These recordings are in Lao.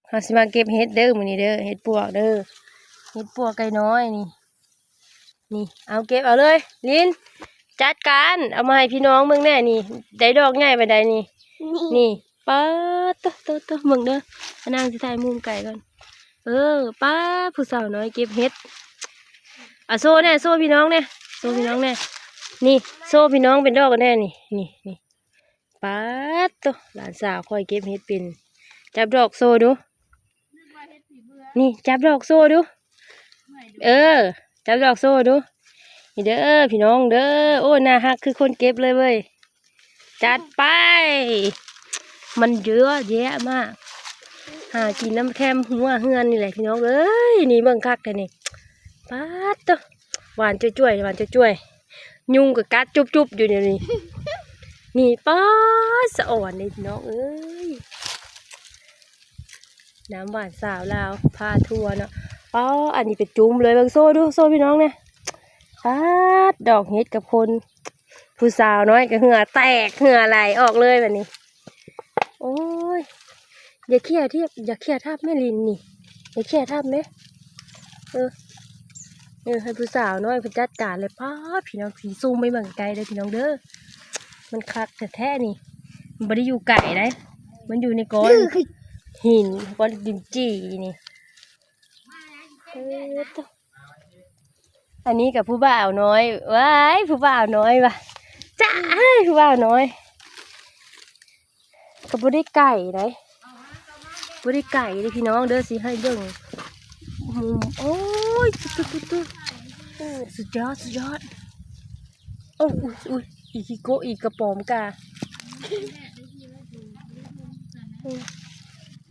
ເຮົາຊິມາເກັບເຫັດເດີມື້ນີ້ເດີ ເຫັດປວກເດີ ເຫັດປວກໄກ່ນ້ອຍນີ້ ນີ້ ເອົາເກັບເອົາເລີຍ ລິນ ຈັດການ ເອົາມາໃຫ້ພີ່ນ້ອງເບິ່ງແດ່ນີ້ ໄດ້ດອກໃຫຍ່ປານໃດນີ້ ນີ້ ນີ້ ປາດໂທ້ໆໆ ເບິ່ງເດີ ອານາງຊິຖ່າຍມຸມໄກກ່ອນ ເອີ ປາດ ຜູ້ສາວນ້ອຍເກັບເຫັດ ອາ ໂຊແດ່ ໂຊພີ່ນ້ອງແດ່ ໂຊພີ່ນ້ອງແດ່ ນີ້ ໂຊພີ່ນ້ອງເປັນດອກກັນແດ່ນີ້ ນີ້ ນີ້ ປາດໂທ້ ຫຼານສາວຂ້ອຍເກັບເຫັດເປັນ ຈັບດອກໂຊດູ ນີ້ ຈັບດອກໂຊດູ ເອີ ຈັບດອກໂຊດູ ນີ້ເດີພີ່ນ້ອງເດີ ໂອ້ ໜ້າຮັກຄືຄົນເກັບເລີຍເວີຍ ຈັດໄປ ມັນເຍອະແຍະມາກ ຫາກິນນຳແຄມຫົວເຮືອນນີ້ແຫຼະພີ່ນ້ອງເອີຍ ນີ້ເບິ່ງຄັກແທ້ນີ້ ປາດໂທ້ ຫວານຈ້ວຍໆ ຫວານຈ້ວຍໆ ຍຸງກໍກັດຈຸບໆ ຢູ່ດຽວນີ້ ນີ້ ປາດ ສະອອນເດ້ພີ່ນ້ອງເອີຍ ນ້ຳຫວານສາວລາວພາທົວເນາະ ປາດ ອັນນີ້ເປັນຈຸ້ມເລີຍ ເບິ່ງໂຊດູ ໂຊພີ່ນ້ອງແດ່ ປາດ ດອກເຫັດກັບຄົນ ຜູ້ສາວນ້ອຍກໍເຫື່ອແຕກເຫື່ອໄຫຼອອກເລີຍບາດນີ້ ໂອ້ຍ ຢ່າເຄຍທຽບ ຢ່າເຄຍທັບແມ່ລິນນີ້ ຢ່າເຄຍທັບແມ່ ເອີ ເອີ ໃຫ້ຜູ້ສາວນ້ອຍເພິ່ນຈັດການເລີຍ ປາດ ພີ່ນ້ອງ ຊິຊູມໄປເບິ່ງໄກເດີພີ່ນ້ອງເດີ ມັນຄັກແທ້ໆ ນີ້ ມັນບໍ່ໄດ້ຢູ່ໄກໃດ ມັນຢູ່ໃນກ້ອນຫີນ ກ້ອນດິນຈີ່ນີ້ ເອີ ໂທ້ ອັນນີ້ກໍຜູ້ບ່າວນ້ອຍ ວ້າຍ ຜູ້ບ່າວນ້ອຍວ່າ ຈ້າ ເອີຍ ຜູ້ບ່າວນ້ອຍ ກໍບໍ່ໄດ້ໄກໃດ ບໍ່ໄດ້ໄກເດ້ພີ່ນ້ອງເດີ ຊິໃຫ້ເບິ່ງ ໂອ້ຍ ຕຸໆໆ ສຸດຍອດ ສຸດຍອດ ໂອ້ຍ ອຸ້ຍ ອີກຂີ້ໂກະ ອີກກະປອມກາ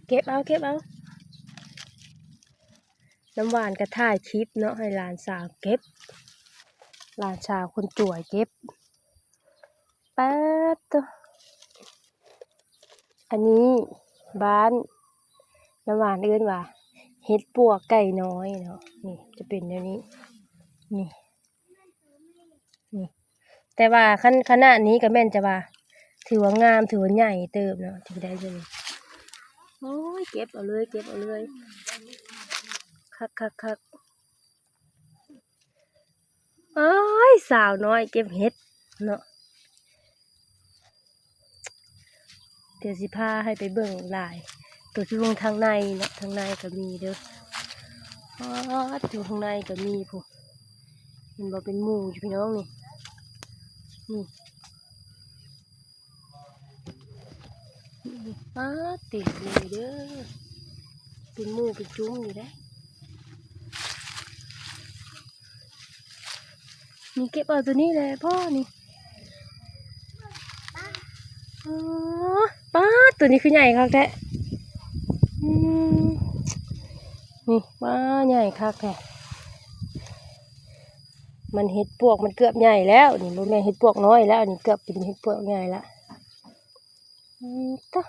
ເກັບເອົາ ເກັບເອົາ. ນ້ຳຫວານກໍຖ່າຍຄລິບເນາະ ໃຫ້ຫຼານສາວເກັບ ຫຼານສາວຄົນສວຍເກັບ ປາດໂທ້ ອັນນີ້ບ້ານນ້ຳຫວານເອີ້ນວ່າ ເຫັດປວກໄກ່ນ້ອຍເນາະ ນີ້ຈະເປັນແນວນີ້ ນີ້ ນີ້ ແຕ່ວ່າຂະ ຂະໜາດນີ້ກໍແມ່ນຈະວ່າ ຖືວ່າງາມ ຖືວ່າໃຫຍ່ເຕີບເນາະ ທີ່ໄດ້ຢູ່ນີ້ ໂອ້ຍ ເກັບເອົາເລີຍ ເກັບເອົາເລີຍ ຄັກໆໆ ໂອ້ຍ ສາວນ້ອຍເກັບເຫັດເນາະ ດຽວຊິພາໃຫ້ໄປເບິ່ງຫຼາຍ ໂຕທີ່ເບິ່ງທາງໃນເນາະ ທາງໃນກໍມີເດີ ປາດ ຢູ່ທາງໃນກໍມີພຸ້ນ ເຫັນບໍ່ ເປັນໝູ່ຢູ່ພີ່ນ້ອງນີ້ ນີ້ ນີ້ ປາດ ເຕັມເລີຍເດີ ເປັນໝູ່ເປັນຈຸ້ມຢູ່ເດ້. ນີ້ເກັບເອົາໂຕນີ້ແຫຼະພໍ່ນີ້ ອໍ ປາດ ໂຕນີ້ຄືໃຫຍ່ຄັກແທ້ ອືມ ນີ້ ປາດ ໃຫຍ່ຄັກແທ້ ມັນເຫັດປວກ ມັນເກືອບໃຫຍ່ແລ້ວ ນີ້ບໍ່ແມ່ນເຫັດປວກນ້ອຍແລ້ວ ນີ້ເກືອບເປັນເຫັດປວກໃຫຍ່ລະ ອືມ ຕະ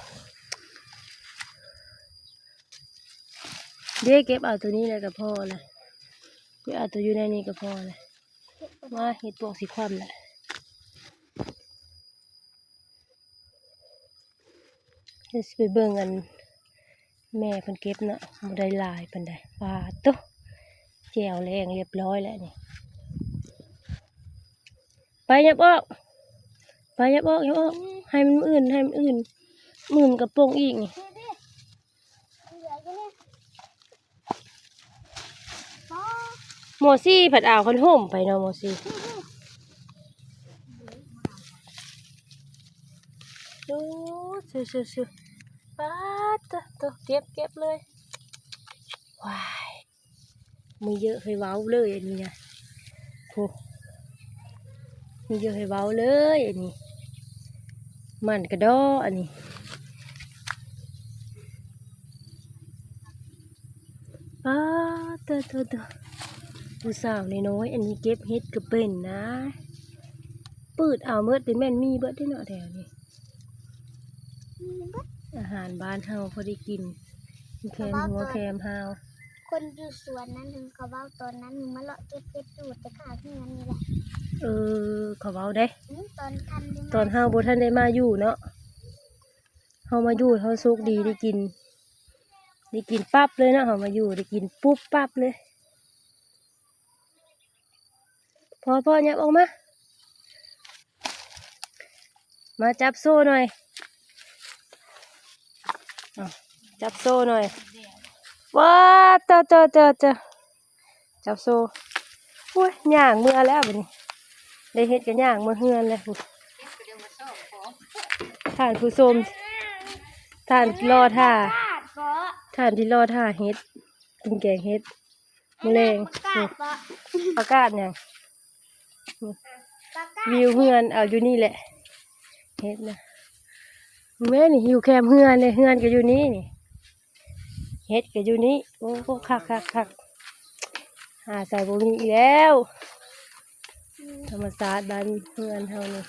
ເດ້ ເກັບເອົາໂຕນີ້ແຫຼະກໍພໍແຫຼະ ເກັບເອົາໂຕຢູ່ໃນນີ້ກໍພໍແຫຼະ ວ່າເຫັດປວກຊິຄວ່ຳແຫຼະ ດຽວຊິໄປເບິ່ງອັນແມ່ເພິ່ນເກັບເນາະ ບໍ່ໄດ້ຫຼາຍປານໃດ ປາດໂທ້ ແຈ່ວແລ້ງລຽບຮ້ອຍແລ້ວນີ້ ໄປ ຫຍັບອອກ ໄປ ຫຍັບອອກ ຫຍັບອອກ ໃຫ້ມັນອື່ນ ໃຫ້ມັນອື່ນ ມື້ມັນກະປົງອີກນີ້. ມໍສີ່ພັດເອົາຄັນຮົ່ມໄປເນາະ ມໍສີ່ ໂອ້ ຊິໆໆ ປາດໂທ້ ເກັບ ເກັບເລີຍ ວ້າຍ ມີເຍອະໃຫ້ເວົ້າເລີຍອັນນີ້ນະ ໂອ້ ມີເຍອະໃຫ້ເວົ້າເລີຍອັນນີ້ ມັນກະດໍອັນນີ້ ປາດໂທ້ໆໆ ຜູ້ສາວນ້ອຍໆ ອັນນີ້ເກັບເຫັດກໍເປັນນະ ປືດເອົາເໝິດເດ ແມ່ນມີເບິດເດເນາະແຖວນີ້ ມີເບິດ ອາຫານບ້ານເຮົາພໍໄດ້ກິນ ແຄມຫົວແຄມຮາວ ຄົນຢູ່ສວນນັ້ນ ເຂົາເວົ້າຕອນນັ້ນ ມາເລາະເກັບເຫັດຢູ່ແຕ່ຂ້າງເຮືອນນີ້ແຫຼະ ເອີ ເຂົາເວົ້າເດ້ ອື ຕອນທັນໄດ້ມາ ຕອນເຮົາບໍ່ທັນໄດ້ມາຢູ່ເນາະ ເຮົາມາຢູ່ ເຮົາໂຊກດີໄດ້ກິນ ໄດ້ກິນປັບເລີຍເນາະ ເຮົາມາຢູ່ໄດ້ກິນປຸບປັບເລີຍ. ພໍໆ ຫຍັບອອກມາ ມາຈັບໂຊໜ່ອຍ ເອົາ ຈັບໂຊໜ່ອຍ. ວ້າ ເຈົ້າໆ ຈັບໂຊ. ໂອ້ຍ ຍ່າງເມືອແລ້ວບັດນີ້ ໄດ້ເຫັດກໍຍ່າງເມືອເຮືອນແລ້ວ. ທ່ານຜູ້ຊົມ ທ່ານລໍຖ້າ ທ່ານທີ່ລໍຖ້າເຫັດ ກິນແກງເຫັດ ມື້ແລງ. ປະກາດຫຍັງ? ປະກາດ ວິວເຮືອນ ເອົາຢູ່ນີ້ແຫຼະ ເຫັດນະ. ແມ່ນນີ້ ຢູ່ແຄມເຮືອນເດ້ ເຮືອນກໍຢູ່ນີ້ນີ້ ເຫັດກໍຢູ່ນີ້. ໂອ້ ຄັກໆໆ ຫາໃສບໍ່ມີອີກແລ້ວ. ທຳມະຊາດບ້ານເຮືອນເຮົານີ້